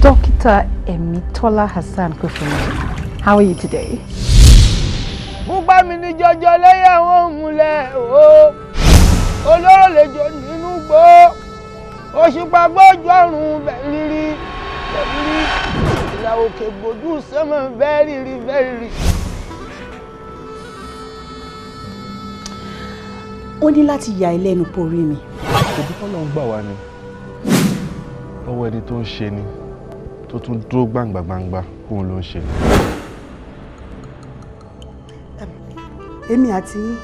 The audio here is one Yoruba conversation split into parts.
Dókítà Emitola Hassan Kofunmi, how are you today? Bùbá mi ní jọjọ lẹ́yìn àwọn òmùlẹ̀ o, olóró lè jọ nínú gbó, òṣùpá gbójú ọ̀run bẹ́ẹ̀ rírí, bẹ́ẹ̀ rírí, ìlà òkè gbójú sẹ́mọ̀ bẹ́ẹ̀ rírí, bẹ́ẹ̀ rírí. Ó ní láti yà ẹ́ lẹ́nu porí mi. Òbí kọ́ ló ń gbà wá ni lọ́wọ́ ẹni tó ń ṣe ni tó tún dúró gbangba-gbangba kóun ló ń ṣe. Èmi àti yín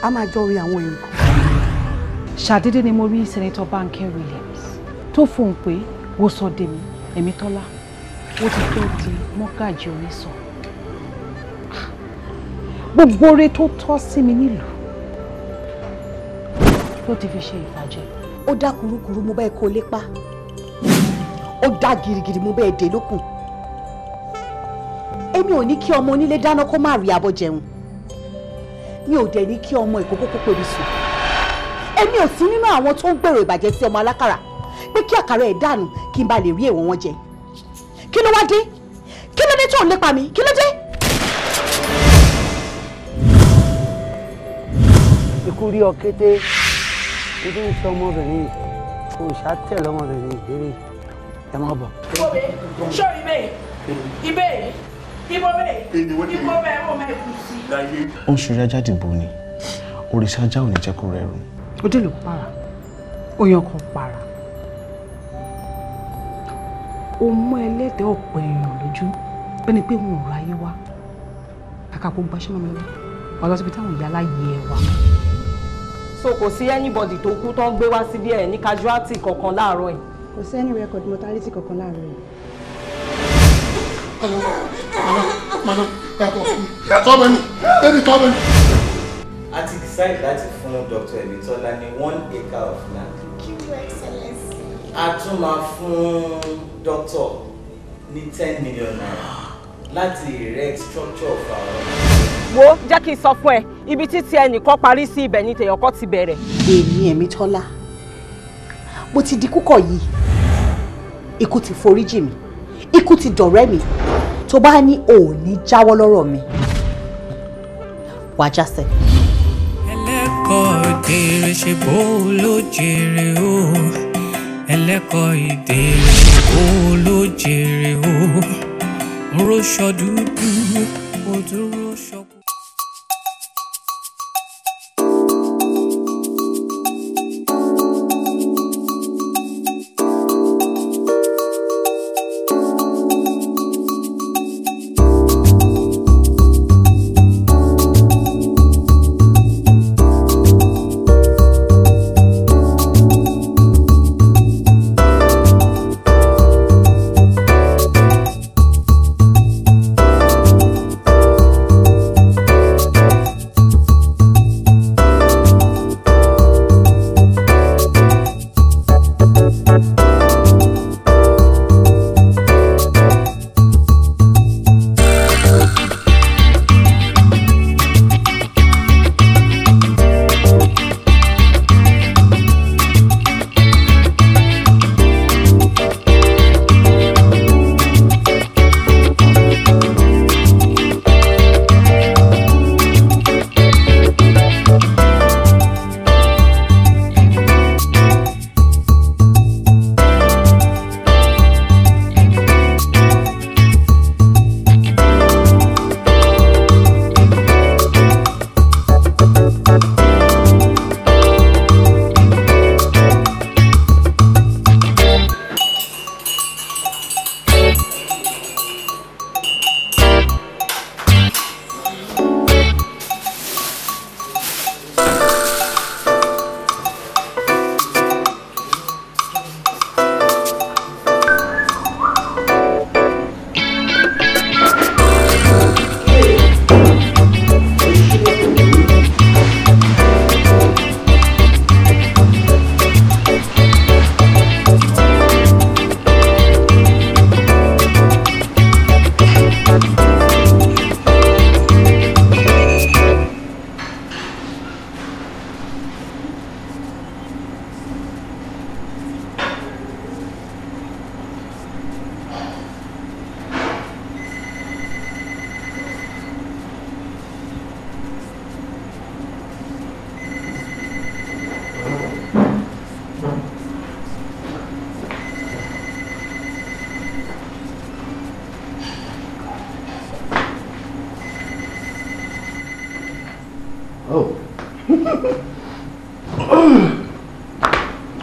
a máa jọ rí àwọn èrò kan. Ṣàdédé ni mo rí Senator Banke Williams tó fóun pé wò sọ dèmi Ẹ̀mítọ́lá ó ti fẹ́ di mọ́gàjì onísọ. Gbogbo oore tó tọ́ sí mi nílùú ló ti fi ṣe ìfàjẹ́. Ó dá kurukuru mo bẹ́ẹ̀ kó lépa, ó dá girigiri mo bẹ́ẹ̀ dé lókun. Èmi ò ní kí ọmọ onílé dáná kó má rí abọ́ jẹun, mi ò dẹ̀ ní kí ọmọ ìkókó kó pèbí sùn. Èmi ò sí nínú àwọn tó ń gbèrò ìbàjẹ́ sí ọmọ alákàrà pé kí àkàrà ẹ̀ dànù kí n bá lè rí èèwọ̀ wọn jẹ. Kí ló wá dé? Kí ló dé tó ń lépa mi? Kí ló dé? Ikú rí ọ kété, ikú ń sọ ọmọbìnrin yìí, kò ṣàtẹ̀ lọmọbìnrin ìbéèrè ẹ má bọ̀. Sọ́ọ̀rì bẹ́ẹ̀, ibẹ̀ ibo bẹ́ẹ̀, ibo bẹ́ẹ̀ mo máa kú sí. Ó ń ṣeré ajá dìbò ni, òrìṣà ajá ò ní jẹ́ kó rẹrù. Ó dé ló para, ó yan kan para, ó mú ẹlẹ́dẹ̀ẹ́ ọ̀pọ̀ èèyàn lójú bẹ́ẹ̀ ni pé wọn ò ráyé wá. Kàkà kó gbaṣẹ́ mọ́ mi lọ́wọ́, wà lọ síbi táwọn ìyá aláyé ẹ wà. So kò sí anybody tó kú tó ń gbé wá síbí ẹ̀ ní casualty kankan láàárọ̀ yìí. Kò sí any record mortality kankan láàárọ̀ yìí. A ti decide láti fún Dr. Emitola ní 1 acre of land. Thank you, Excellency. A tún máa fún doctor ní ₦10 million láti erect structure of our. Wo, jẹ́ kí n sọ fún ẹ, ibi títí ẹnìkan parí sí ibẹ̀ ni tèèyàn kan ti bẹ̀rẹ̀. Èmi Ẹ̀mítọ́lá, mo ti di kúkọ̀ yìí, ikú ti foríjì mi, ikú ti dọ̀rẹ́ mi. Tó bá ní òní jáwọ́ lọ́rọ̀ mi, wàá jásẹ̀. Ẹlẹ́kọ̀ọ́ ìdèrè ṣe bó ló jèrè o, ẹlẹ́kọ̀ọ́ ìdèrè ṣe bó ló jèrè o, róṣọ dúdú ó dúró ṣọ.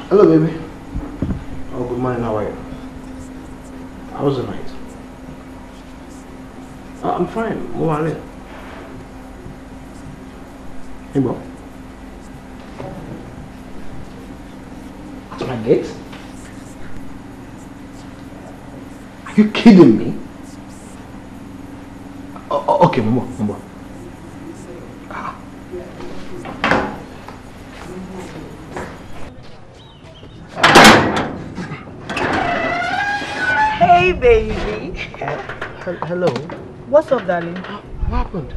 Hello, baby. Oh, good morning. How are you? How was the night? I'm fine. Mo wà nílé. Hey, bro. At my gate? Are you kidding me? Oh, okay, mo bọ̀. Hey, baby. Hello. What's up, darling? What happened?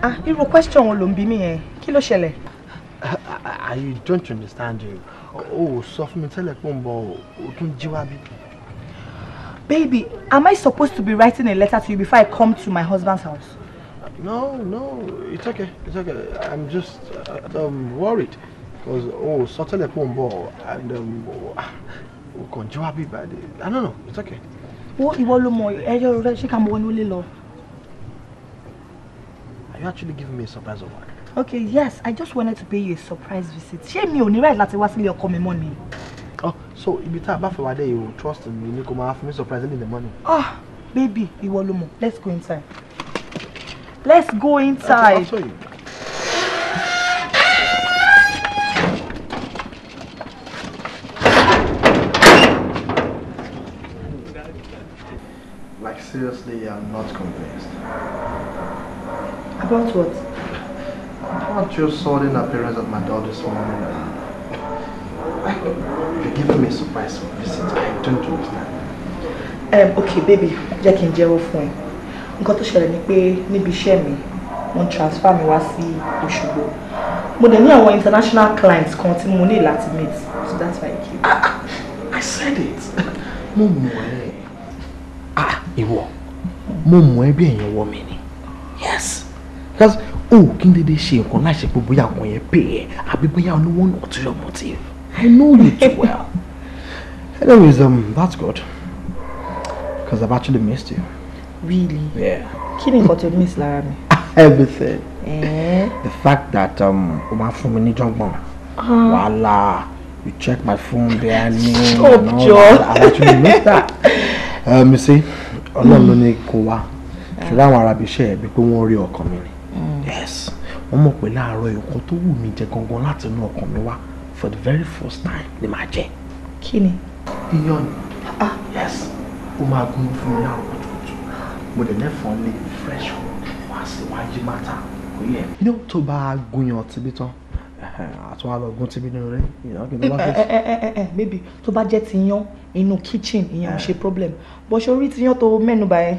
Ah, irú question wo ló ń bi mí yẹn? Kí ló ṣẹlẹ̀? I don't understand you. Oh, sọ fún mi tẹ́lẹ̀ pé ń bọ̀, o tún jí wá bí. Baby, am I supposed to be writing a letter to you before I come to my husband's house? No, it's okay. It's okay. I'm just worried because oh, sọ tẹ́lẹ̀ pé ń bọ̀ and o kàn jí wá bí báyìí. I don't know. It's okay. Wo ìwọ ló mọ ẹjọ́ rẹ, ṣé ká mọ wọnú ilé lọ? Are you actually giving me a surprise or what? Okay, yes, I just wanted to pay you a surprise visit. Ṣé mi ò ní right láti wá sílé ọkọ mi mọ́ ni? Oh, so ibi tá a bá fẹ́ wá dé yìí o, trust me, ní kò máa fún mi surprise in the morning. Ah, baby, ìwọ ló mọ̀. Let's go inside. Let's go inside. I'll show you. Like seriously, I'm not convinced. About what? About your sudden appearance at my door this morning. Like, you're giving me a surprise visit. I don't understand. Okay, baby, jẹ́ kí n jẹ́wọ́ fún ẹ. Nǹkan tó ṣẹlẹ̀ ni pé níbi iṣẹ́ mi, wọ́n transfer mi wá sí Òṣogbo. Mo dẹ̀ ní àwọn international clients kan tí mo ní láti meet, so that's why I came. I said it. Mo mọ̀ ẹ́. Ah, ìwọ. Mo mọ̀ ẹ́ bí ẹ̀yin ọwọ́ mi ni. Yes. Because oh, kí n dédé ṣe nǹkan láì ṣe pé bóyá nǹkan yẹn pay ẹ àbí bóyá o ní one ulterior motive. I know you too well. Anyways, that's good. Because I've actually missed you. Really? Yeah. Kí ni nǹkan tó miss lára mi? Everything. Eh? The fact that o máa fún mi ní jọ̀ngbọ̀n. Wàhálà. You check my phone behind me. Stop, John. I actually missed that. You see, Ọlọ́run ló ní kó wá. Ṣùgbọ́n àwọn arábí iṣẹ́ ẹ̀ bí pé wọ́n rí ọkàn mi ni. Yes. Wọ́n mọ̀ pé láàárọ̀ nǹkan tó wù mí jẹ gangan láti inú ọkàn mi wá for the very first time ni màá jẹ. Kí ni? Iyán ni. Ah, yes. Ó máa gún fún mi láàárọ̀ kùtùkùtù. Mo dẹ̀ lẹ́fọ̀ọ́ lé fresh wá sí wá yí mátà. Kò yẹ. You know, tó bá gúnyán tibí tán, àtúwá lọ gún tibí nínú rẹ̀. You know, baby, tó bá jẹ́ tiyán inú kitchen ìyẹn ò ṣe problem. Bó ṣe orí tiyán tó mẹ́nu bà yẹn,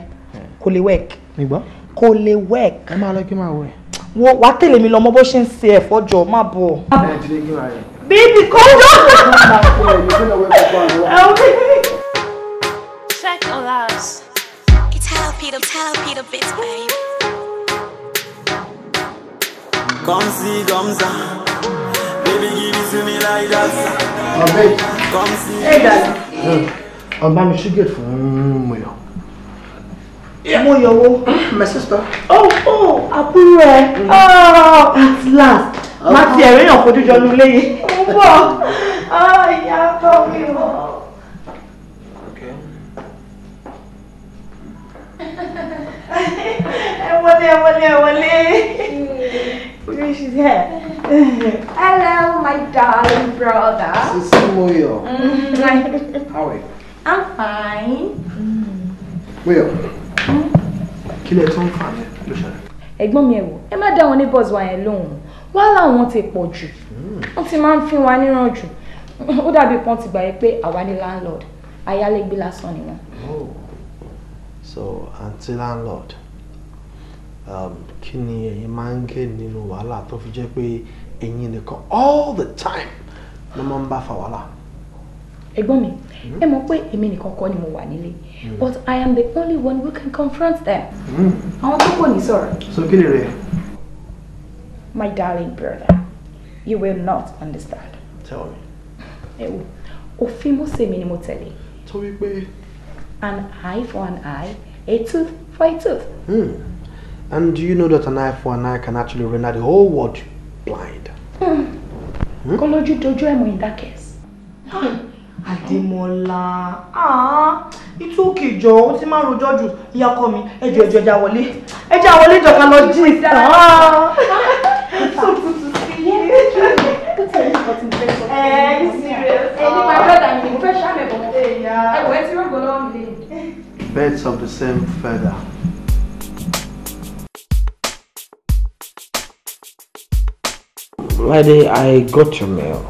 kò lè work. Nígbà? Kò lè work. Ẹ máa lọ kí máa wẹ̀. Wo wàá tẹ̀lé mi lọ mọ bó ṣe ń ṣe ẹ̀fọ́ jọ, má bọ̀. Ẹ ti lè kí máa rẹ̀. Baby, come down. Check all us. It's Hello Peter, bits, babe. Come see, come see. Baby, give it to me like that. Oh, babe. Come see. Hey, darling. Bá mi ṣí gate fún Moyo. Moyo wo? My sister. Oh, àbúrò ẹ. Oh, at last. Má ti ẹ̀rí èèyàn fojú jọ nu léyìí. Mo bọ̀. Ah, ìyá ọkọ mi o. Okay. Ẹ wọlé, ẹ wọlé, ẹ wọlé. She's here. Hello, my darling brother. Sisi Moyo. How are you? I'm fine. Moyo. Kí lẹ tó ń fà mí ló ṣẹlẹ̀? Ẹ̀gbọ́n mi, ẹ wò, ẹ má dá wọn ní bọ́ọ̀sì wa yẹn lóhùn. Wàhálà wọn ti pọ̀ jù. Wọ́n ti máa ń fín wa níràn jù. Ó dàbí pọ́n ti gbà yẹ pé àwa ní landlord. Ayálégbé lásán ni wọ́n. Oh. So, aunty landlord, kí ni ẹ̀yin máa ń gé nínú wàhálà tó fi jẹ́ pé ẹ̀yin nìkan all the time ló máa ń bá fa wàhálà? Ẹ̀gbọ́n mi, ẹ mọ̀ pé èmi nìkan kọ́ ni mo wà nílé. But I am the only one who can confront them. Àwọn tó kò ní sọ̀rọ̀. So kí lè rẹ̀? My darling brother, you will not understand. Tell me. Ẹ wò, òfin Mósè mi ni mo tẹ̀lé. Tó wí pé. An eye for an eye, a tooth for a tooth. And do you know that an eye for an eye can actually render the whole world blind? Kó lójú dojú ẹ̀ mọ́ in that case. Adémọ́lá, it's okay jọ, ó ti máa ń rojọ́ jù. Ìyá ọkọ mi, ẹjọ́ ẹjọ́ ẹja wọlé. Ẹja wọlé jọ ká lọ jí ìta. So good to see you. Ẹ serious. Ẹni my brother mi, mo fẹ́ ṣàmẹ̀bọ̀. Ẹ̀wọ̀ ẹ ti rògbò lọ́wọ́ mi lé. Birds of the same feather. Lady, I got your mail.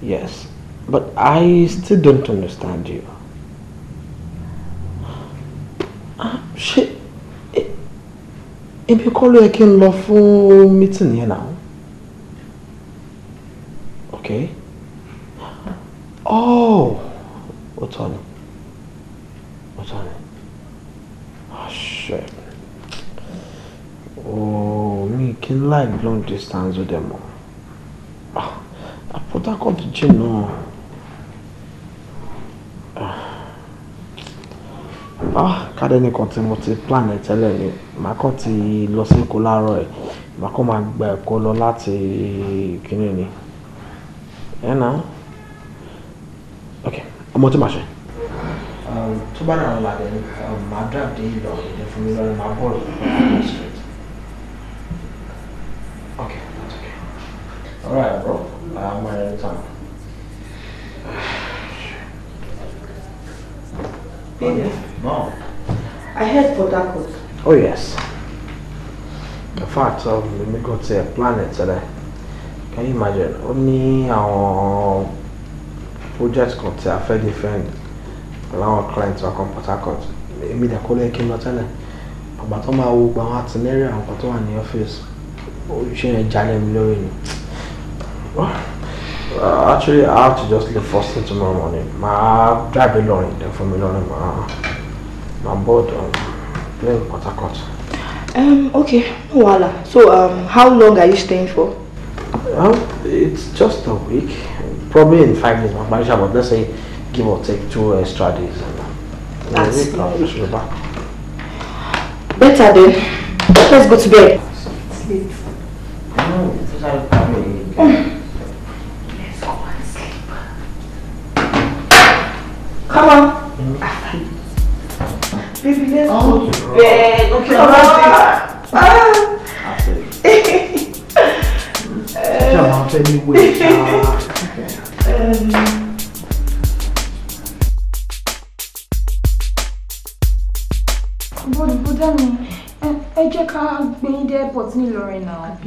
Yes, but I still don't understand you. Ṣé èmi kọ́ ló yẹ kí n lọ fún meeting yẹn náà? Okay. Oh, òótọ́ ni. Òótọ́ ni. Oh, shit. Oh, mi kì í like long distance with them. Ah, Port Harcourt jìnnà. Ah, kádẹ́ nìkan tí mo ti plan ẹ̀ tẹ́lẹ̀ ni, màá kàn ti lọ sí Èkó láàárọ̀ ẹ̀, màá kàn máa gba Èkó lọ láti kíní ni. Ẹ nà. Ok, ọmọ tí màá ṣe. Tó bá dàrú ládẹ́ ni, màá drive dé Ìlọrin, ẹ̀ fún mi lọ́rùn, màá bọ̀rọ̀ lọ́wọ́ straight. Okay, that's okay. All right, bro. I'm out of time. Baby. No. I heard Port Harcourt. Oh yes. In fact, we got to a planet today. Can you imagine? Only our project got a fair different. Allow our clients to come Port Harcourt. Èmi dẹ̀ kọ́ ló yẹ kí n lọ tẹ́lẹ̀. Bàbá tó máa wo gbogbo àwọn itinerary àwọn kan tó wà ní ọ́fíìsì. Ṣé yẹn jalè mi lórí ni? Actually, I have to just leave first thing tomorrow morning. My drive Ilorin, then from Ilorin, my board plane Port Harcourt. Okay, no wahala. So, how long are you staying for? It's just a week. Probably in 5 days, my manager, but let's say give or take 2 extra days. And that's a week, I'll just be back. Better then. Let's go to bed. Sleep. No, it's not. Let's go and sleep. Come on. Baby, let's go to bed. Okay, come on. Bọ́dá mi, ẹ jẹ́ ká gbé yín dé airport ní Ìlọrin náà.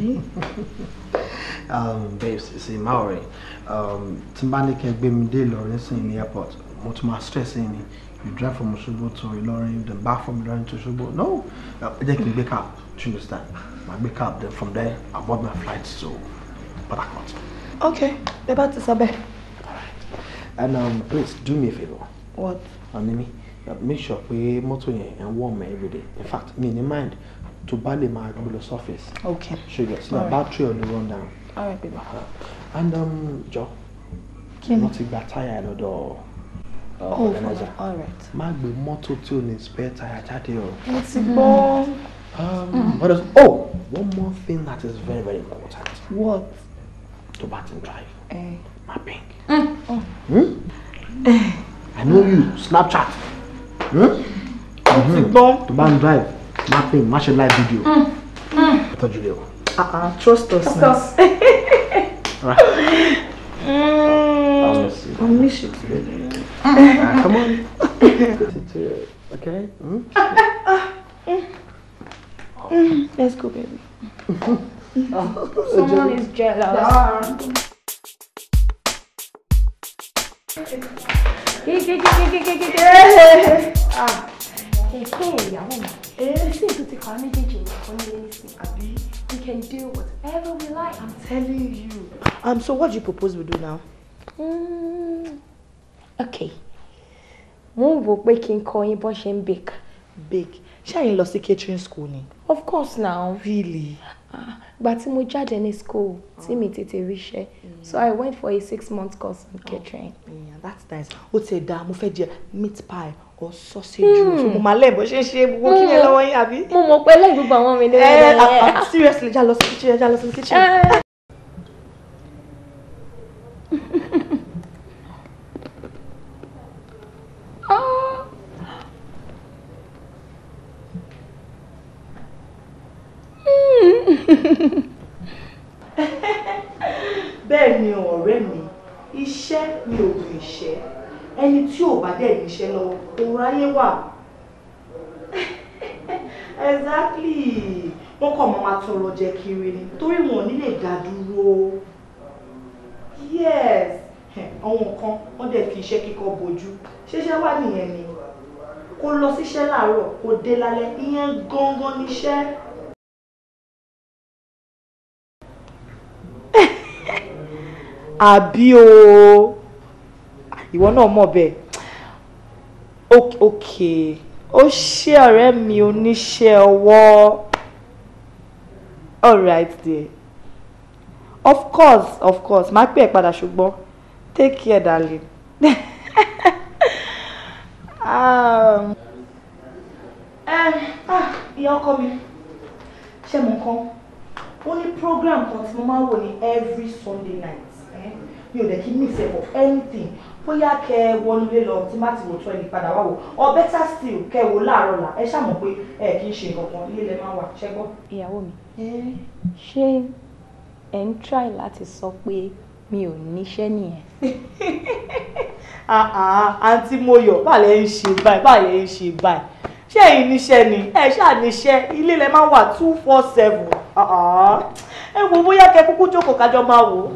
Babes, see, Maori, tí n bá ní kẹ́ gbé mi dé Ìlọrin sí ní airport, mo tún máa stress yín ni. You drive from Osogbo to Ìlọrin, then back from Ìlọrin to Osogbo. No, ẹ jẹ́ kí n gbé cab, do you understand? Màá gbé cab, then from there, I board my flight to Port Harcourt. Okay, ẹ bá ti sọ bẹ́ẹ̀. All right. And please, do me a favor. What? Animi, make sure pé mọ́tò yẹn ń warm every day. In fact, me ní mind tó bá lè máa gbé lọ surface. Okay. Sugar, so that battery will run down. All right, baby. And jọ, wọ́n ti gba táyà lọ́dọ̀ organizer. All right. Má gbé mọ́tò tí ò ní spare tire jáde o. Mo ti gbọ́. What else? Oh, one more thing that is very, very important. What? Tó bá ti ń drive. Má pink. I know you. Snapchat. Mo ti gbọ́. Tó bá ń drive, má pink, má ṣe live video. Tọ́jú lé o. Trust us. Trust us. All right. I'll miss you. I'll miss you too. Come on. Okay. Let's go, baby. Someone is jealous. We can do whatever we like. I'm telling you. So what do you propose we do now? Okay. Mo ń wò pé kí n kọ́ yín bọ́n ṣe ń bake. Bake? Ṣé ẹ̀yin lọ sí catering school ni? Of course now. Really? Ìgbà tí mo jáde ní school tí mi tètè ríṣẹ́. So I went for a 6-month course on catering. Yeah, that's nice. Ó ti dáa, mo fẹ́ jẹ meat pie or sausage roll. So mo máa lẹ́ẹ̀ bó ṣe ń ṣe gbogbo kí ni ẹ lọ́wọ́ yín àbí? Mo mọ̀ pé lẹ́yìn gbogbo àwọn mi lórí. Seriously, já lọ sí kitchen, já lọ sí kitchen. Bẹ́ẹ̀ ni ọ̀rẹ́ mi, iṣẹ́ ni òògùn ìṣẹ́. Ẹni tí ò bá dẹ̀ níṣẹ́ lọ́wọ́, òun ráyé wà. Exactly. Wọ́n kàn máa tọrọ jẹ kiri ni torí wọn ò ní lè dá dúró. Yes. Àwọn kan wọ́n dẹ̀ fi iṣẹ́ kíkọ́ bojú. Ṣéṣẹ́ wà nìyẹn ni. Kó lọ síṣẹ́ láàárọ̀, kó dé lálẹ́, ìyẹn gangan níṣẹ́. Àbí o, ìwọ náà mọ̀ bẹ́ẹ̀. Okay, ó ṣé ọ̀rẹ́ mi oníṣẹ́ ọwọ́. All right dear, of course, máa pè ẹ́ padà ṣùgbọ́n take care darling. Ìyá ọkọ mi, ṣé mo kàn ó ní program kan tí mo máa ń wò ní every Sunday night. Mi ò dẹ̀ kí miss ẹ for anything. Bóyá kẹ wọnú ilé lọ tí má ti wò tọ́ ẹni padà wá wò, or better still kẹ wò láàárọ̀ là. Ẹ ṣàmọ̀ pé ẹ kì í ṣe nǹkan kan, ilé lẹ máa wà, ṣẹ́gbọ́. Ìyàwó mi, ṣé ẹ ń try láti sọ pé mi ò níṣẹ́ nìyẹn? Àǹtí Moyọ̀, báà lẹ ń ṣe báyìí, báà lẹ ń ṣe báyìí. Ṣé ẹ̀yin níṣẹ́ ni? Ẹ ṣáà níṣẹ́, ilé lẹ máa wà 247. Ẹ wo bóyá kẹ kúkú jókòó kájọ máa wò ó.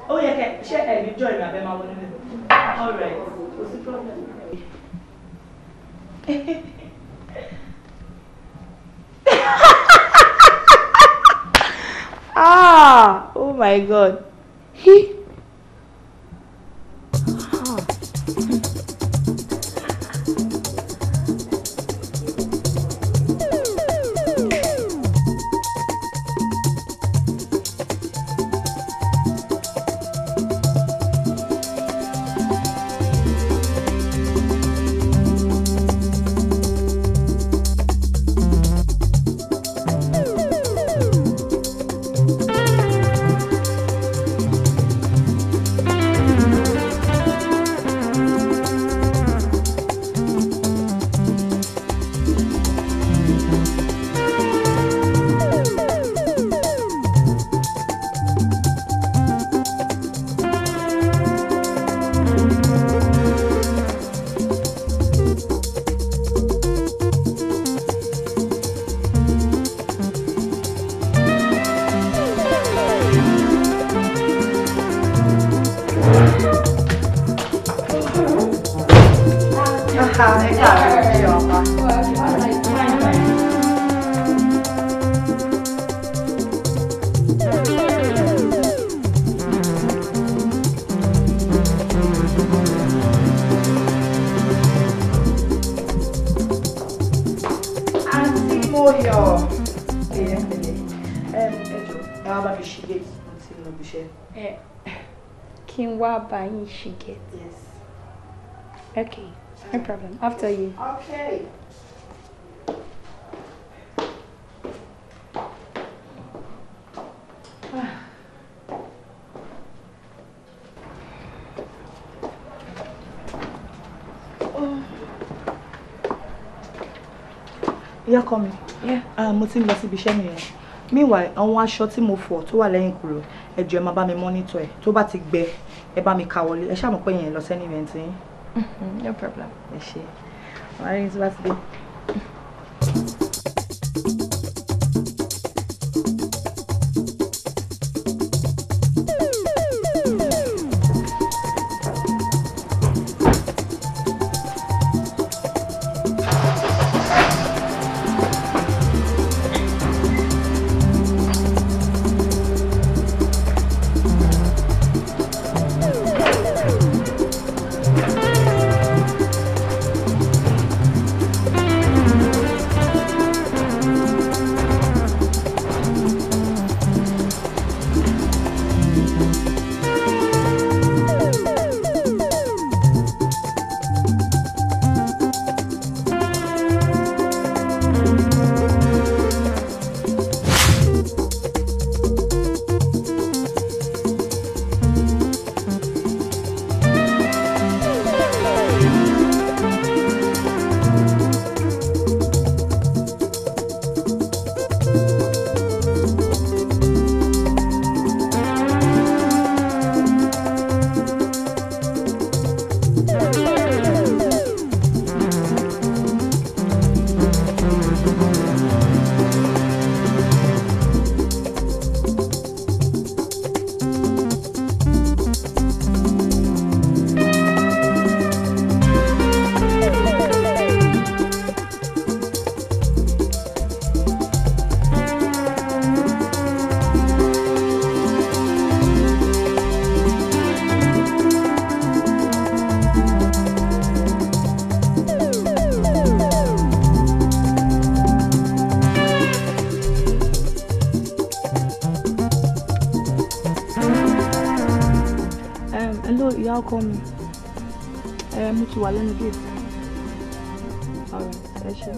Ó yẹ kẹ ṣé ẹ ní join abẹ máa wọlé lẹ. All right, kò sí problem. Ah, oh my God. He. Kí n wá bá yín ṣí gate. Yes. Okay, no problem. After you. Okay. Ìyá ọkọ mi. Mo ti ń lọ síbi iṣẹ́ nìyẹn. Meanwhile, àwọn aṣọ tí mo fọ̀ tó wà lẹ́yìn kúrò, ẹ jọ̀ọ́ ẹ máa bá mi monitor ẹ̀. Tó bá ti gbẹ, ẹ bá mi ka wọlé. Ẹ ṣáà mọ̀ pé yẹn lọ sẹ́ni event yín. No problem. Ẹ ṣé. Wàá rí tí bá ti dé. Hello, ìyá ọkọ mi. Ẹ mo ti wà lẹ́nu gate. Alright, ẹ ṣé.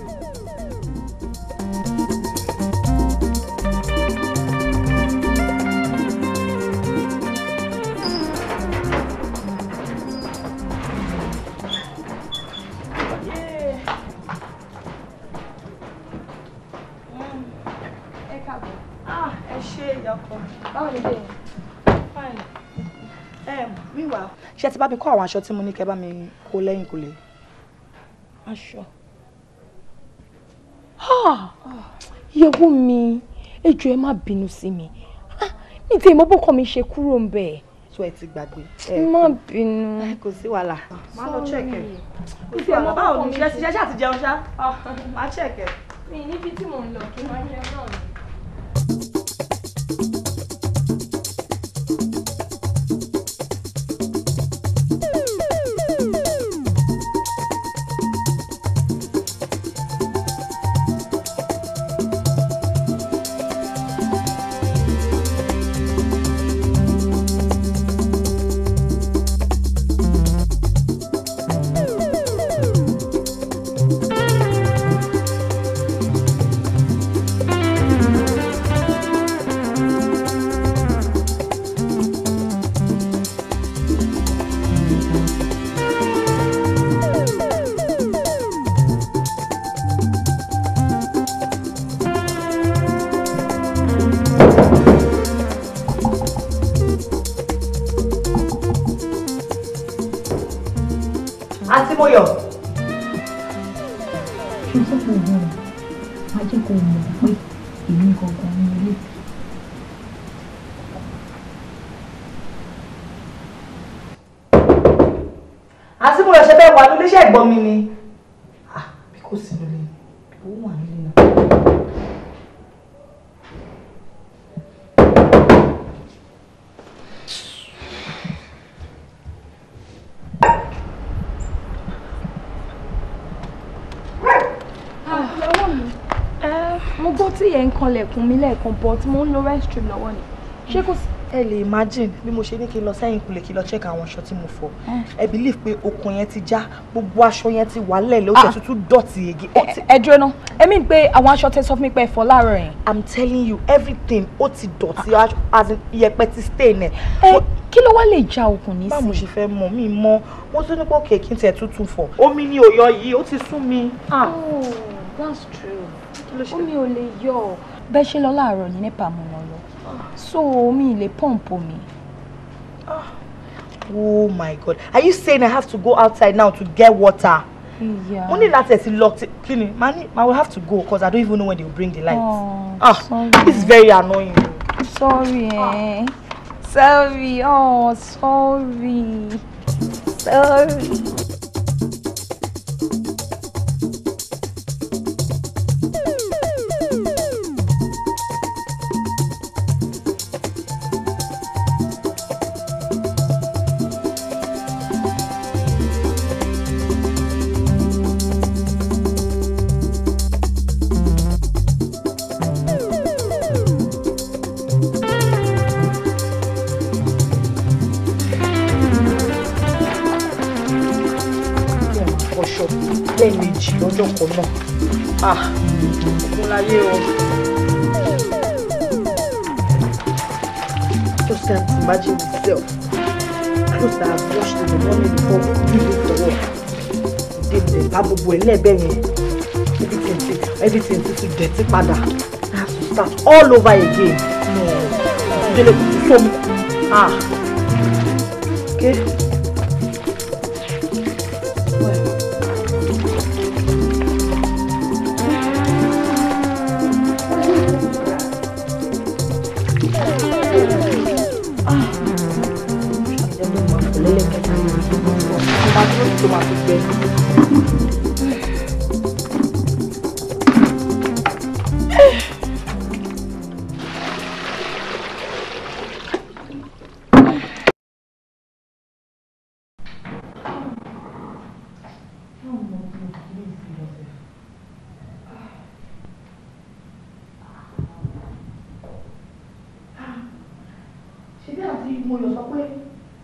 Ṣé ti bá mi kó àwọn aṣọ tí mo ní kẹ́ bá mi kó lẹ́yìn kùlé? Aṣọ. Ìyàwó mi, ẹ jọ̀ọ́ ẹ má bínú sí mi. Mi tí mo bọ́kọ mi ṣe kúrò ń bẹ̀. Tó ẹ ti gbàgbé. Má bínú. Kò sí wàhálà. Má lọ check ẹ. Kò sí wàhálà. Báwo ni ṣe ṣe àti jẹun ṣá? Má check ẹ. Mi níbi tí mò ń lọ kí n má jẹun náà ni. Ẹ̀gbọ́n mi ni bí kò sí nílé ó wà nílé náà. Ìyàwó mi, mo gbọ́ tí ẹ̀ ń kanlẹ̀kùn mi lẹ́ẹ̀kan but mo ń lo restroom lọ́wọ́ ni. Ṣé kò sí? Ẹ lè imagine bí mo ṣe ní kí n lọ sẹ́yìn kulè kí n lọ check àwọn aṣọ tí mo fọ̀. Ẹ believe pé okùn yẹn ti já, gbogbo aṣọ yẹn ti wà lẹ́lẹ̀, ó ṣe tuntun dọ̀tí egi. Ẹ dúró ná, ẹ mí pé àwọn aṣọ tẹ́ sọ fún mi pé ẹ fọ̀ láàárọ̀ yẹn. I'm telling you, everything ó ti dọ̀tí, as in iyẹ̀pẹ̀ ti stain ẹ̀. Ẹ kí ló wá lè já okùn nísìnyí? Báwo mo ṣe fẹ́ mọ̀, mi mọ̀, wọ́n tún ní pé òkè kí n tiẹ̀ tuntun fọ̀. Omi ni òyọ yìí, ó ti sún mi. Oh, that's true. Omi ò lè yọ. Bẹ́ẹ̀ ṣe lọ láàárọ̀ ní NEPA mú wọn lọ. So omi lè pump omi. Oh my God. Are you saying I have to go outside now to get water? Yeah. Mo ní láti ẹ̀ ti lọ kí ni? I will have to go because I don't even know when they will bring the lights. Oh, sorry. This is very annoying. Sorry, eh. Sorry, oh, sorry. Sorry. Just can't imagine myself. Clothes that I've washed in the morning before leaving for work. Dé bá gbogbo ẹ̀ lẹ́ẹ̀bẹ̀ yẹn. Everything ti dirty padà. I have to start all over again. No. Délé kò tún sómi. Ah. Okay.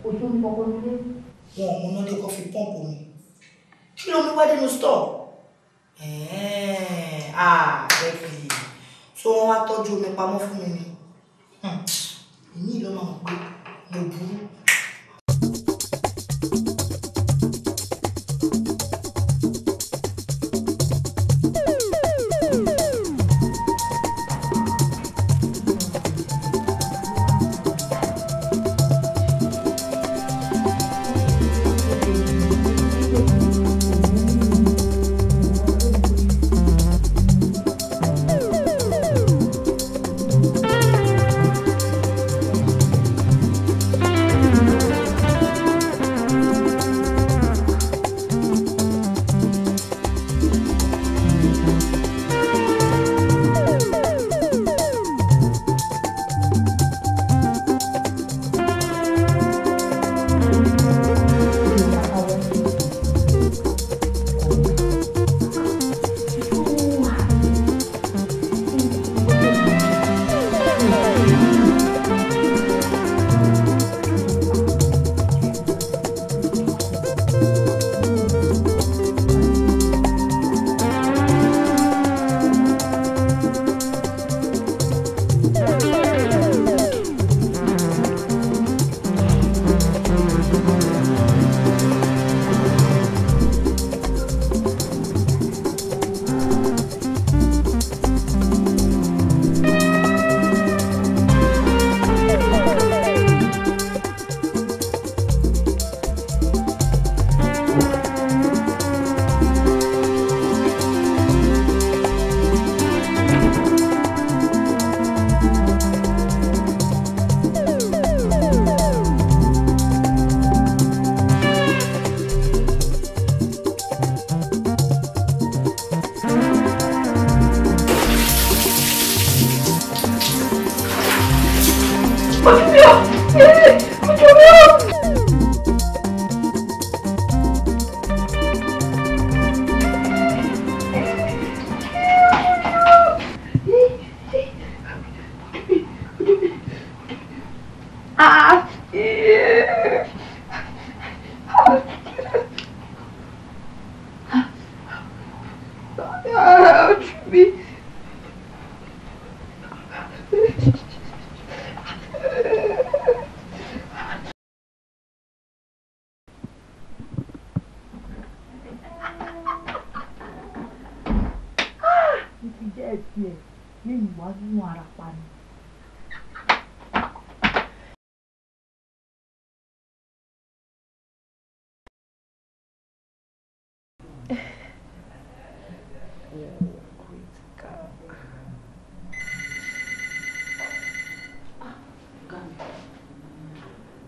Kò tó ní kọ́kọ́ nílé. Wọn ò múná lé kó fi pọ́ǹpù mi. Kí ló mú wá dénú stọ̀? Ah, Bẹ́ẹ̀ni. So wọ́n wá tọ́jú omi pamọ́ fún mi ni. Èyí ló máa mọ̀ pé mo burú.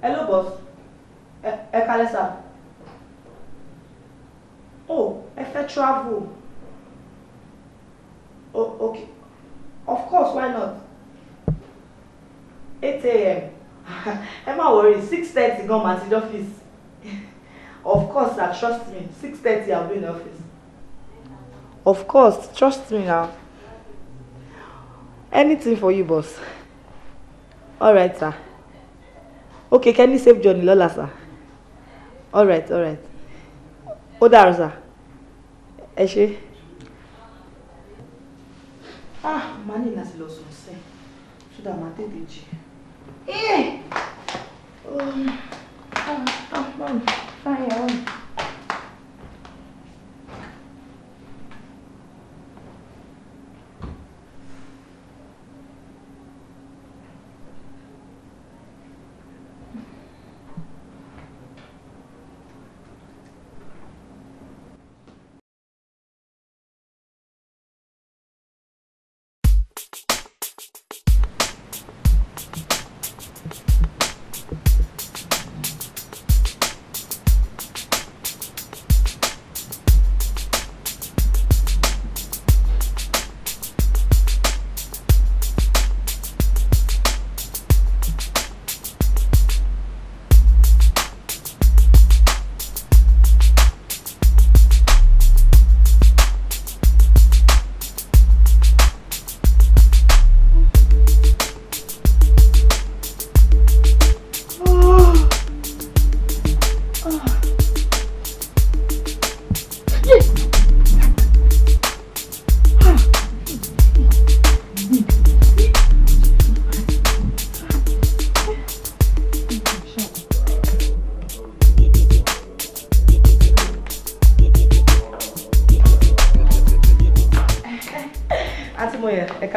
Hello, boss. Ẹ kálẹ́ sir. Oh, ẹ fẹ́ travel. Oh, okay. Of course, why not? 8 a.m. Ẹ má worry, 6:30 gan màá ti dé office. Of course, sir, trust me. 6:30 I'll be in the office. Of course, trust me now. Anything for you, boss. All right, sir. Okay, can you save Johnny lọ́la, sir? All right, all right. Ó dàárọ̀, sir. Ẹ ṣé. Ah, màá ní láti lọ sùn sẹ́, so that màá tètè jí. Mom, fine, your own.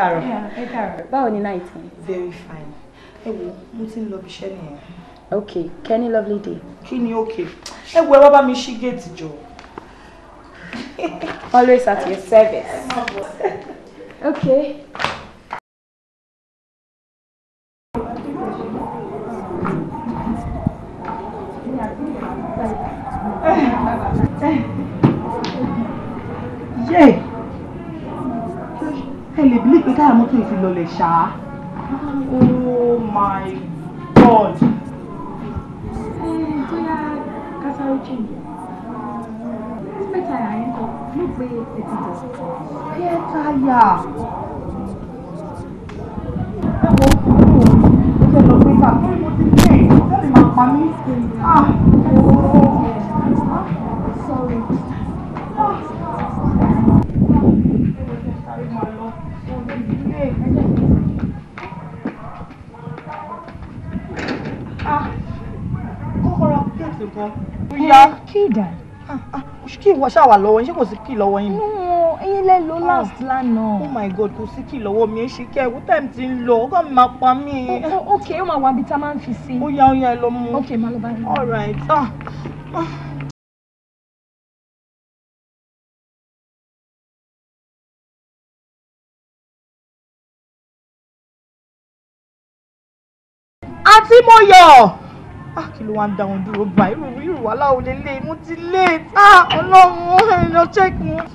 káàárọ̀. Ẹ káàárọ̀. Báwo ni night yẹn? Very fine. Ẹ wo, mo ti ń lọ ibiṣẹ́ nìyẹn. Okay, Kenny, lovely day. Kí ni okay? Ẹ wo, ẹ wá bá mi ṣí géètì jọ. Always at your service. Okay. Yeah. Ẹ lè believe pé táyà mọ́tò yìí ti lọlẹ̀ ṣá. Oh my God. Bóyá kásáré change. Spare tire yẹn kọ, mo pé etí tọ̀. Spare tire. Ẹ wo, mo fẹ́ lọ gbé ká torí mo ti lé, ọ̀gá mi máa pa mí. Ah, oh. Sorry. Ah. Kọ́kọ́rọ́ géètì kan. Ó kí dà. Kí ìwọ ṣáà wà lọ́wọ́ yín, ṣé kò sí kí lọ́wọ́ yín? No, ẹ̀yin lẹ lò last lánàá. Oh my God, kò sí kí lọ́wọ́ mi, ẹ ṣe kẹ́ ẹ̀wú time ti ń lọ, ọgọ́ mi máa pa mí. Ok, ó máa wà níbi tá a máa ń fi sí. Ó yá, ó yá, ẹ lọ mú. Ok, máa lọ bá yín. All right. Àǹtí Mọ́yọ̀! Ah, kí ló wá ń dá wọn dúró báyìí? Irú wàhálà ò lè lè, mo ti late. Ah, Ọlọ́run, ẹ lọ check wọn.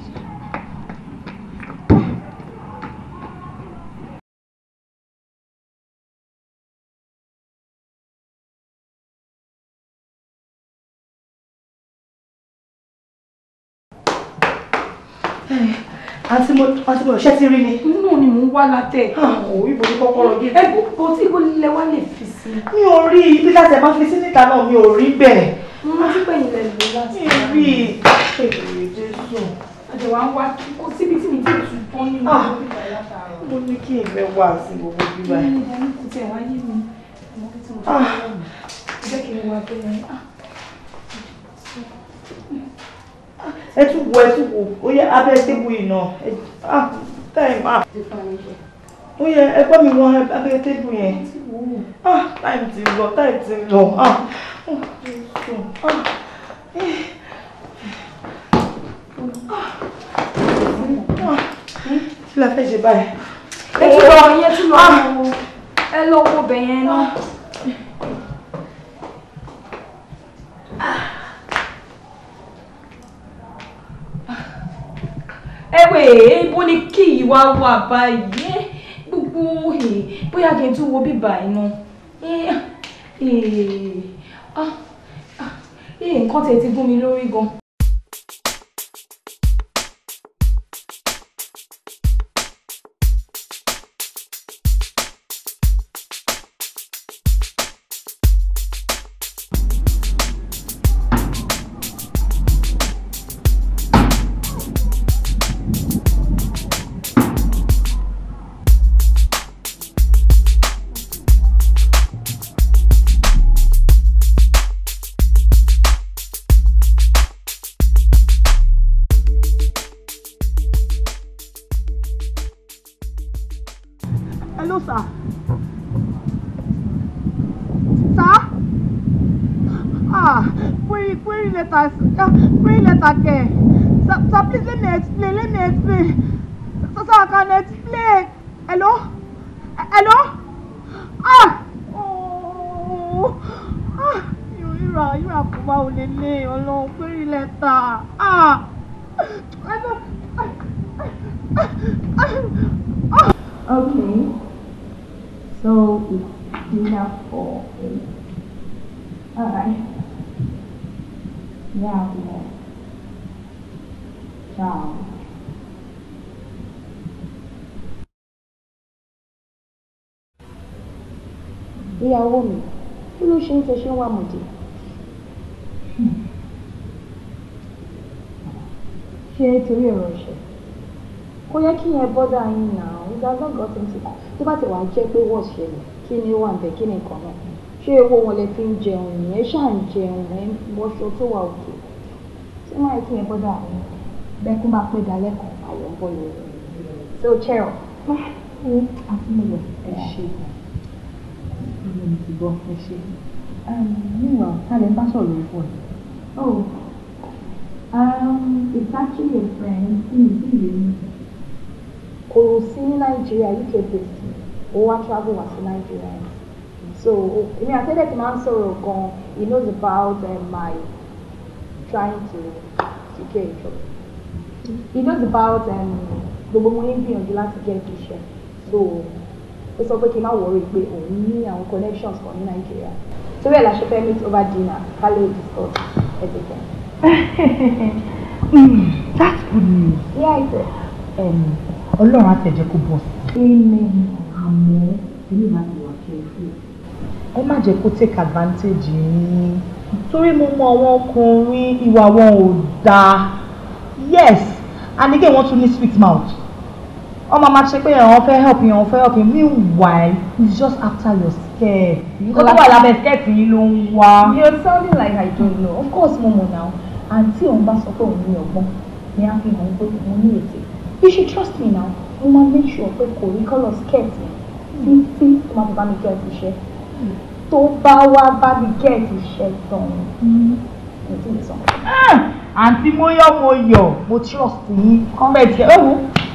Àǹtí Mọ́yọ̀, ṣé ti rí ni? Nínú ni mò ń wá látẹ̀. Ò ibo ni kọ́kọ́rọ́ gé. Ẹ bó tí ibo lẹ wá lè fi sí. Mi ò rí ibi láti ẹ̀ máa fi sí níta náà, mi ò rí bẹ́ẹ̀. Mo rántí pé ilẹ̀ lò láti. Mi rí èrè Jésù. Àjọ wa ń wá kó síbi tí mi ti tù tán nínú ìgbà látàárọ̀. Mo ní kí ìfẹ́ wà sí gbogbo bíbá. Mi ní kò tiẹ̀ wá yé mi. Mo kí tí mo fẹ́ wọ̀ mí. Jẹ́ kí n wá bẹ́ẹ̀. Ẹ tún wo, ẹ tún wo, ó yẹ abẹ́ tébù yìí náà, ah time ah. Ó yẹ ẹ gbọ́ mi wọ abẹ́ tébù yẹn. Ah time ti lọ, time ti lọ, ah. Kí la fẹ́ ṣe báyìí? Ẹ tún lọ, ẹ tún lọ, ẹ lọ wo bẹ̀ yẹn náà. Ẹ̀wẹ̀, ibo ni kí ìwà wà báyìí? Gbogbo bóyá kí n tún wo bíbà iná. Nǹkan tẹ̀ ti gún mi lórí gan. Hello, sir. Sir? Ah, query letter, query letter care. Sir, sir, please let me explain, let me explain. Sir, sir, I can explain. Hello? Hello? Ah! Oh! Ah! Ìrà kò bá ò lè lé Ọlọ́run query letter. Ah! Okay. So it's dinner for 8. Alright. Yeah, I'll be there. Ciao. Ìyàwó mi, kí ló ṣe ń tẹ ṣe ń wà mọ̀dé? Ṣé torí ọ̀rọ̀ ṣe? Kò yẹ kí yẹn bọ́dà yín náà, it has not gotten to that. Tó bá ti wà jẹ́ pé wọ́n ṣẹlẹ̀, kí ni ó wà ń bẹ̀, kí ni nǹkan náà? Ṣé owó wọn lè fi ń jẹun yẹn? Ṣáà ń jẹun ẹ̀ ń wọṣọ tó wà òkè. Ṣé máa yẹ kí yẹn bọ́dà yín? Bẹ́kún bá pé dalẹ́ kan, ayọ̀ ń bọ̀ lórí. So cheer up. Àti mo lọ. Ẹ ṣe gan. Inú mi ti gbọ́, ẹ ṣe. Meanwhile, ta lẹ ń bá sọ̀rọ̀ lórí fóònù? Oh, it's actually a friend tí mi sì lè ní. Kò sí ní Nàìjíríà, UK based ni. Ó wá travel wá sí Nàìjíríà. So, èmi àti ẹ̀dẹ̀ ti máa ń sọ̀rọ̀ gan. He knows about my trying to secure a job. He knows about gbogbo mo ń gbìyànjú láti get iṣẹ́. So, ó sọ pé kí n má worry pé òun ní àwọn connections kan ní Nàìjíríà. Torí ẹ̀ la ṣe fẹ́ meet over dinner ká lè discuss everything. That's good news. Yeah, it is. Ọlọ́run á tẹ̀ jẹ́ kó bọ̀ sí. Amen. Àmọ́ èmi máa ti wà careful. Ẹ má jẹ́ kó take advantage yín. Torí mo mọ àwọn ọkùnrin ìwà wọn ò dáa. Yes, and again wọ́n tún ní sweet mouth. Wọ́n máa ṣe pé àwọn fẹ́ help yín, àwọn fẹ́ help yín. Meanwhile, he's just after your skirt. Nǹkan tó wà lábẹ́ skirt yín ló ń wá. You're sounding like I don't know. Of course mo mọ̀ now. Àǹtí òun bá sọ pé òun ní ọgbọ́n ni á fi hàn pé òun ní ètè. You should trust me now. Mo máa make sure pé kò rí colour skirt mi títí tó máa fi bá mi get iṣẹ́. Tó bá wá bá mi get iṣẹ́ tán, mi ti lè sọ. Àǹtí Mọ́yọ̀ Mọ́yọ̀, mo trust yín. Bẹ́ẹ̀ tí ẹ wò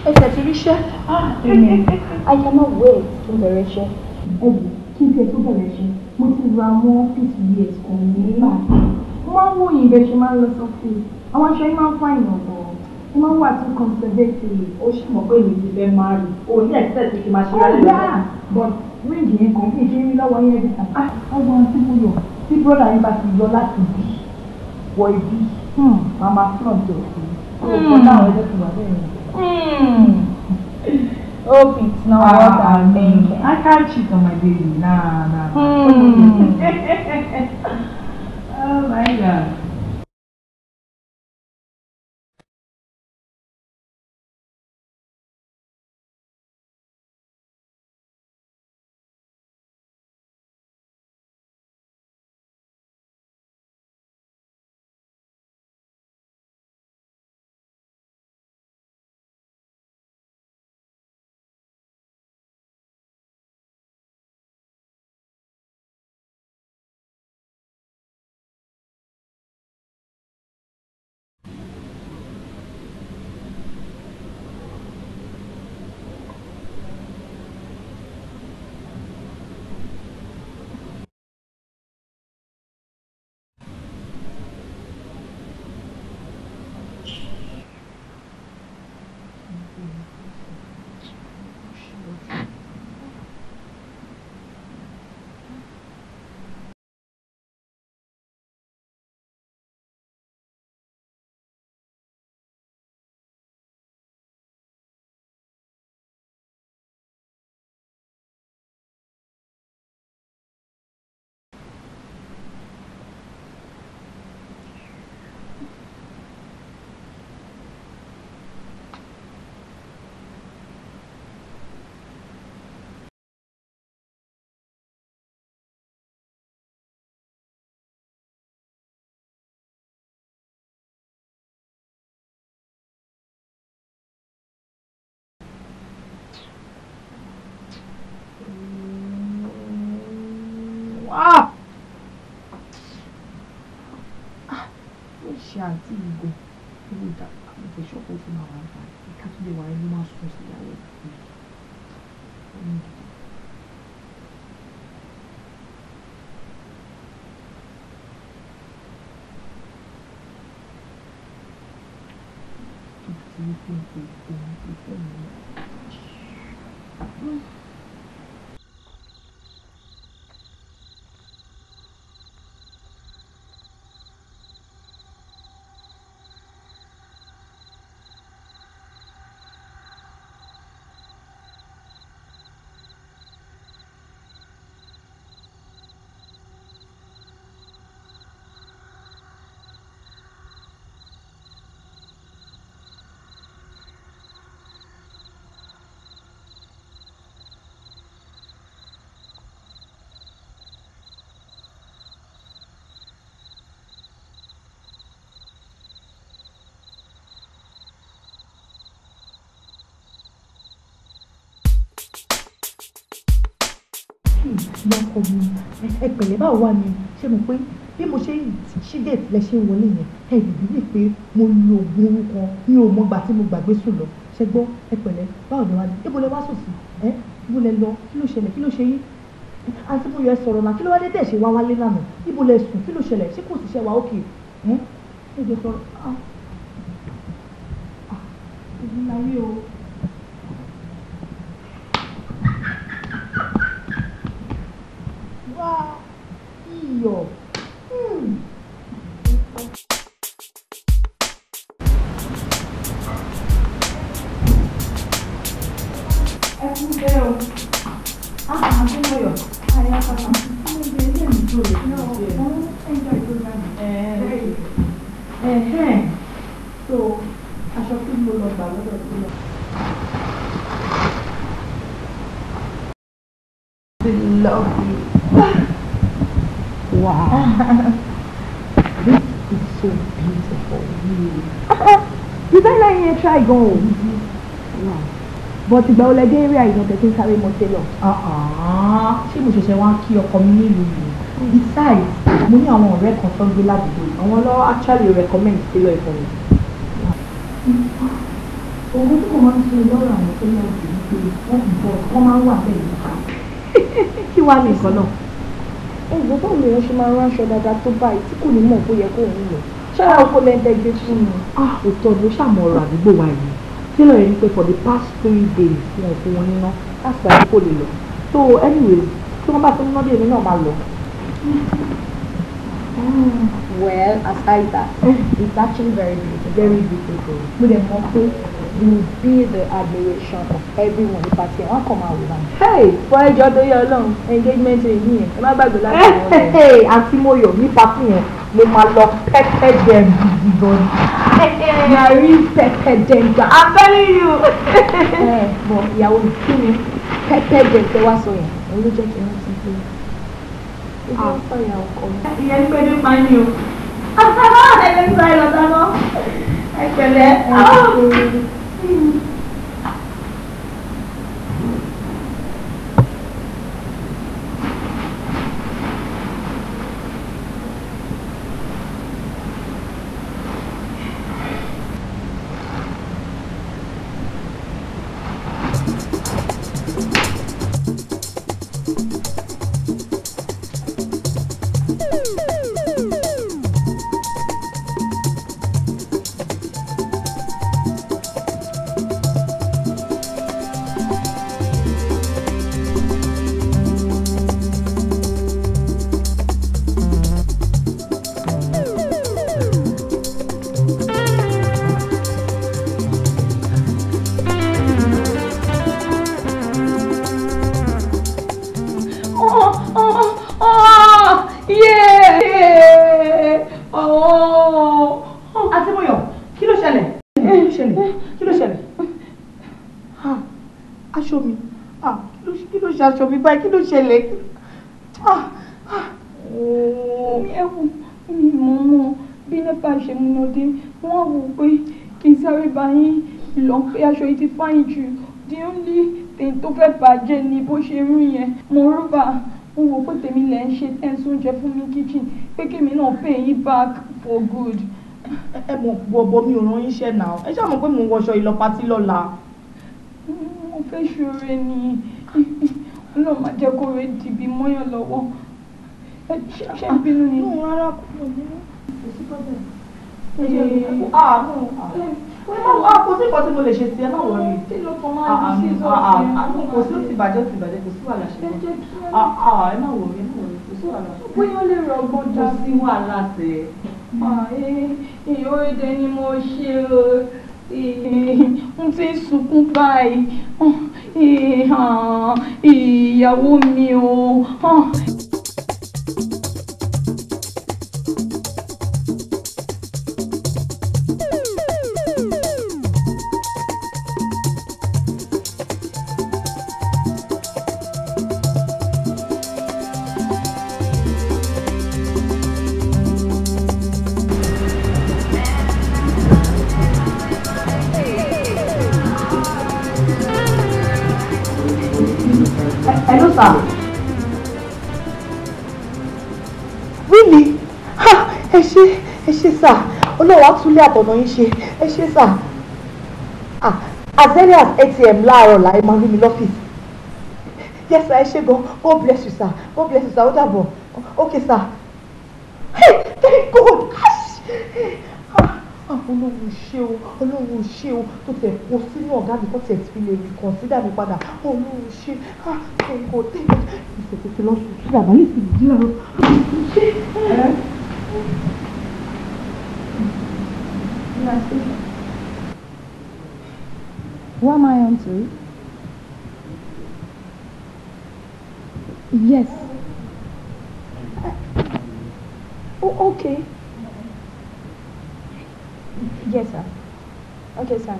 ẹsẹ̀ ti ríṣẹ́. Amen. I cannot wait kí n bẹ̀rẹ̀ iṣẹ́. Ẹ wò kí n tiẹ̀ tó bẹ̀rẹ̀ iṣẹ́. Mo ti ra àwọn office wears kan ní báyìí. Mo máa ń wò yín bẹ́ẹ̀ ṣe máa ń lọ sọ́fíìsì. Àwọn aṣọ yín máa ń fàyàn bọ̀. Mo máa ń wà too conservative. Ó sì mọ̀ pé èmi ti fẹ́ máa rí. O ní expect kí n máa ṣe Oh rálẹ̀ yeah, but ring yẹn kàn kí n ṣe rí lọ́wọ́ yín every time. Ah, ọgbọ́n àǹtí Mọ́yọ̀, tí brother yín bá ti yọ láti bí wọ ibi, màá máa flaunt ẹ̀ sí. Ó kọ́ táwọn ẹgbẹ́ ti wà bẹ́ẹ̀ yẹn. Hope it's not what I'm thinking. I can't cheat on my baby. Nah, nah. Oh my God. Ah! Ah! Ó ṣe àǹtí yìí gan. Ewu ìdá àwọn ìfẹ̀sọ́pọ̀ tí màá wà ń ta. Ìka tó lè wà ló máa sùn sí ìyàwó ẹ̀. Tó ti rí pé òun ti fẹ́ mi. ọkọ mi, ẹ pẹ̀lẹ́, báwo wà ní? Ṣé mo pé bí mo ṣe ń ṣí gate lẹ ṣe ń wọlé yẹn, ẹ lè bí mi pé mo lo oògùn orúkọ mi ò mọ̀gbà tí mo gbàgbé sùn lọ. Ṣé gbọ́, ẹ pẹ̀lẹ́, báwo ni wà ní? Ibo lẹ wá sùn sí? Ẹ ibo lẹ lọ? Kí ló ṣẹlẹ̀? Kí ló ṣe yín? Àǹtí Mọ́yọ̀, ẹ sọ̀rọ̀ náà, kí ló wá dé tẹ̀ ṣe wá wálé lánàá? Ibo lẹ sùn? Kí ló ṣẹlẹ̀? Ṣé kò sì ṣe wá òkè? Ẹ ẹ jẹ́ sọ̀rọ̀. Ah ah, èmi láyé o. Wá iyọ̀. Ẹ kú bẹ́ẹ̀ o. Àǹtí Mọ́yọ̀, àyà pàtàkì tí mo gbé ilé mi tó rè é. Enjoy program. So, aṣọ tí mo lọ gbà lọ́dọ̀ tó lọ. Lovely. Wow. This is so beautiful. Really. Designer yẹn try gan o. Wow. But ìgbà wo lẹ dé area ìgbọ̀n tẹ̀ tí ń sáré mọ́ tailor? Ṣé mo ṣẹ̀ṣẹ̀ wá kí ọkọ mi nílùú yìí? Besides, mo ní àwọn ọ̀rẹ́ kan tó ń gbé ládùúgbò yìí. Àwọn ló actually recommend tailor for me. Ògùn tí kò máa ń ṣe lọ́rọ̀ àwọn tailor kì í pé wọ́n bọ̀ wọ́n máa ń wà bẹ́ẹ̀ yìí. Kí wàá ní nǹkan náà? Ẹ̀gbọ́n, báwo lèèyàn ṣe máa ránṣọ dáadáa tó báyìí tí kò ní mọ̀ bóyá kó òun lò? Ṣáà oko lẹ́ńtẹ́ gbé fún mi. Ah, òótọ́ ni ó ṣàmọ̀ ọ̀rọ̀ àdúgbò wa yìí. Tailor yẹn ní pé for the past 3 days wọn ò fún wọn níná, that's why kò lè lọ. So anyways, tí wọ́n bá fún níná bí èmi náà máa lọ. Well, aside that, it's actually very beautiful. Very beautiful. Mo dẹ̀ mọ̀ pé you will be the admiration of everyone ní party ẹ̀, wọ́n kàn máa wò báyìí. Hey! Fọ ẹjọ́ tó yẹ Ọlọ́run, engagement ring yẹn, ẹ má gbàgbé láti wọ́n. Hey, Àǹtí Mọ́yọ̀, ní party yẹn, mo máa lọ pepper dem gidi gan ni. Yàrí pepper dem gbà. I'm telling you. Ẹ bọ̀ ìyàwó mi, kí ni pepper dem tẹ wá sọ yẹn? Òun ló jẹ́ kí n rántí pé ebi ń pa ìyá ọkọ mi. Ìyẹn ní pé ní pa ni o. Ẹ lè sáré lọ dáná. Ẹ pẹ̀lẹ́. Oh, yeah! Oh! Àǹtí Mọ́yọ̀, kí ló ṣẹlẹ̀? Kí ló ṣẹlẹ̀? Kí ló ṣẹlẹ̀? Ah, aṣọ mi. Ah, kí ló ṣe aṣọ mi báyìí? Kí ló ṣẹlẹ̀? Ah, ah. Ẹ wò, mi mọ̀ mọ̀ bí NEPA ṣe múná dé, wọ́n wò pé kí n sáré bá yín lọ pé aṣọ yìí ti fine jù. The only thing tó fẹ́ bàjẹ́ ni bó ṣe rí yẹn. Moreover, mo wò pé tèmi lẹ̀ ń ṣe tẹ́ ń sóúnjẹ fún mi kitchen pé kémi náà pay yín back for good. Ẹ mọ̀ bọ̀bọ̀, mi ò rán yín iṣẹ́ náà. Ẹ ṣáà mọ̀ pé mò ń wọṣọ ìlọ party lọ́la. Mo fẹ́ ṣoore ni. Ọlọ́run máa jẹ́ kó rè dìbì mọ́yàn lọ́wọ́. Ẹ ṣe ń bínú ni? No, rárá, kò ní. Kò sí problem. Ah, no. Ah, kò sí nǹkan tí mo lè ṣe sí ẹ, má worry. Kí ló kàn máa ń ṣe sọ́ọ̀tì? Kò sí, ó ti bàjẹ́, ó ti bàjẹ́, kò sí wàhálà ṣe. Ẹ jẹ́ kí Ah, ah, ẹ má worry, ẹ má worry, kò sí wàhálà. Bóyá ó lè rọgbọ́n Kò dá. sí wàhálà tẹ. Ìyóòdè ni mo ṣe o. N ti ń sunkún báyìí. Ìyàwó mi o. Hello, sir. Really? Ha! Ẹ ṣé, ẹ ṣé sà. Ọlọ́run á túnlé àtọ̀nà yín ṣe. Ẹ ṣé sà. Ah, as early as 8 a.m. láàárọ̀ là ẹ máa rí mi lọ́fíìsì. Yes sir, ẹ ṣé gan. God bless you sir. God bless you sir. Ó dàbọ̀. Okay sir. Hey, thank God. Ah, Ọlọ́run ṣé o, Ọlọ́run ṣé o, tó tẹ̀ kó sínú ọ̀gá mi kó tẹ̀ fi lè reconsider mi padà. Ọlọ́run ṣé, ah, thank God, thank God. Ìṣètò lọ sùn sí àbálẹ̀ sí ìdí láàárọ̀. Ṣé? Who am I on to? Yes. Oh, okay. Yes, sir. Okay, sir.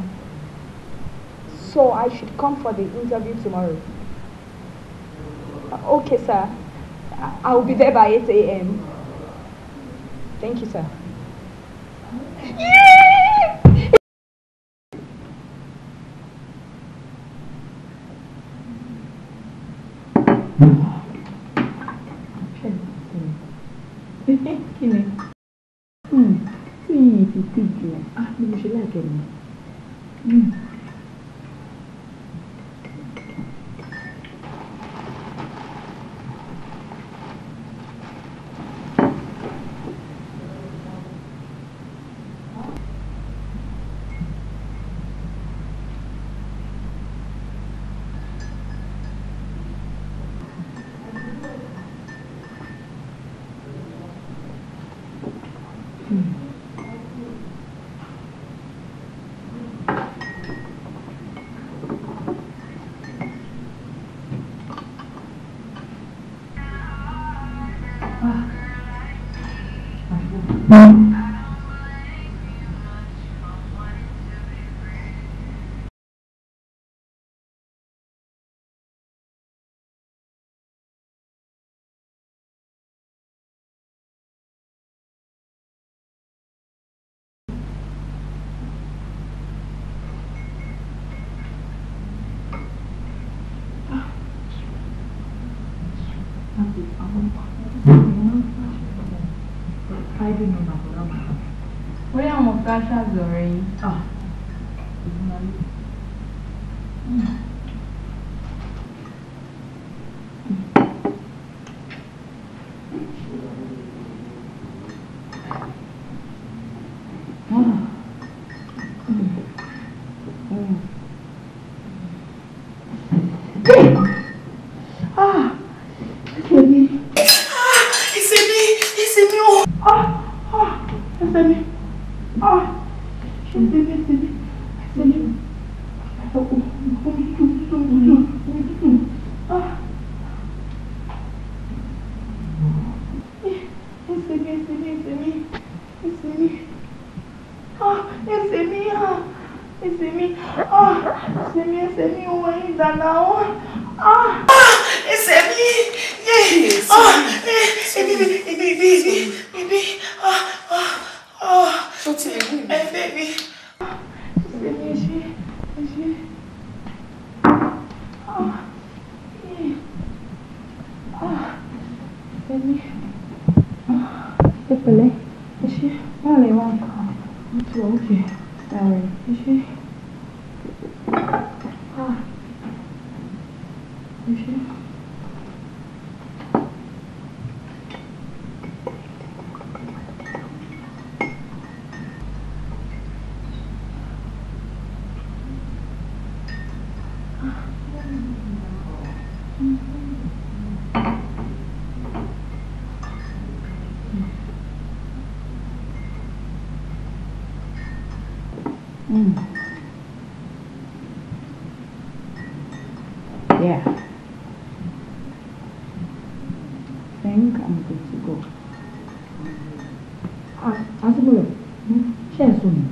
So I should come for the interview tomorrow. Okay, sir. I will be there by 8 a.m. Thank you, sir. Yeah! Kí ni? Tí yìí ti ti jù, ah, bí mo ṣe láìpẹ́ mi. Bóyá àwọn frashers ọ̀rẹ́ yín. Ah! Ẹsẹ̀ mi. Ẹsẹ̀ mi! Ẹsẹ̀ mi o! Ah! Ah! Ẹsẹ̀ mi! Ah! Ẹsẹ̀ mi! Ẹsẹ̀ mi! Ẹsẹ̀ mi! Omi tútù tútù tútù omi tútù. Ah! Ẹsẹ̀ mi! Ẹsẹ̀ mi! Ẹsẹ̀ mi! Ẹsẹ̀ mi! Ah! Ẹsẹ̀ mi! Ah! Ẹsẹ̀ mi! Ah! Ẹsẹ̀ mi! Ẹsẹ̀ mi! Owó ẹyin dáná o! Ah! Ẹsẹ̀ mi! Yé! Ah! Ibi ibi ibi ibi ibi! Ah! Ah! Ah! Ẹsẹ̀ mi! Ẹsẹ̀ mi ṣe ṣe. Ah! Ah! Ẹsẹ̀ mi! Ẹ pẹ̀lẹ́. Ẹ ṣé. Báwo lè wá? Mo ti wà ókè. Ẹ ṣé. Ah! Ẹ ṣé. Yeah. Think I'm good to go. Ah, Aunty Moyo, ṣé ẹ̀ sùn ni?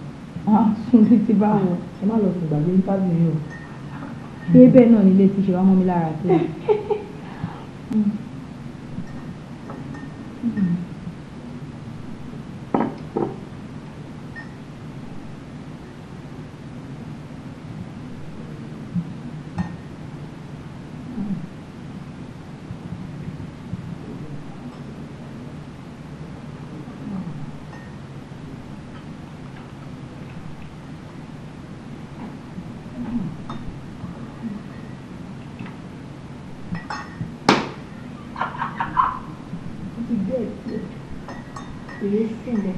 Ah, sùn títí báwo? Ẹ má lọ sùn gbàgbé interview yín o. Ṣé bẹ́ẹ̀ náà nílé tí ṣe wá mọ́ mi lára tó? Díẹ̀díẹ̀, èrè sílẹ̀.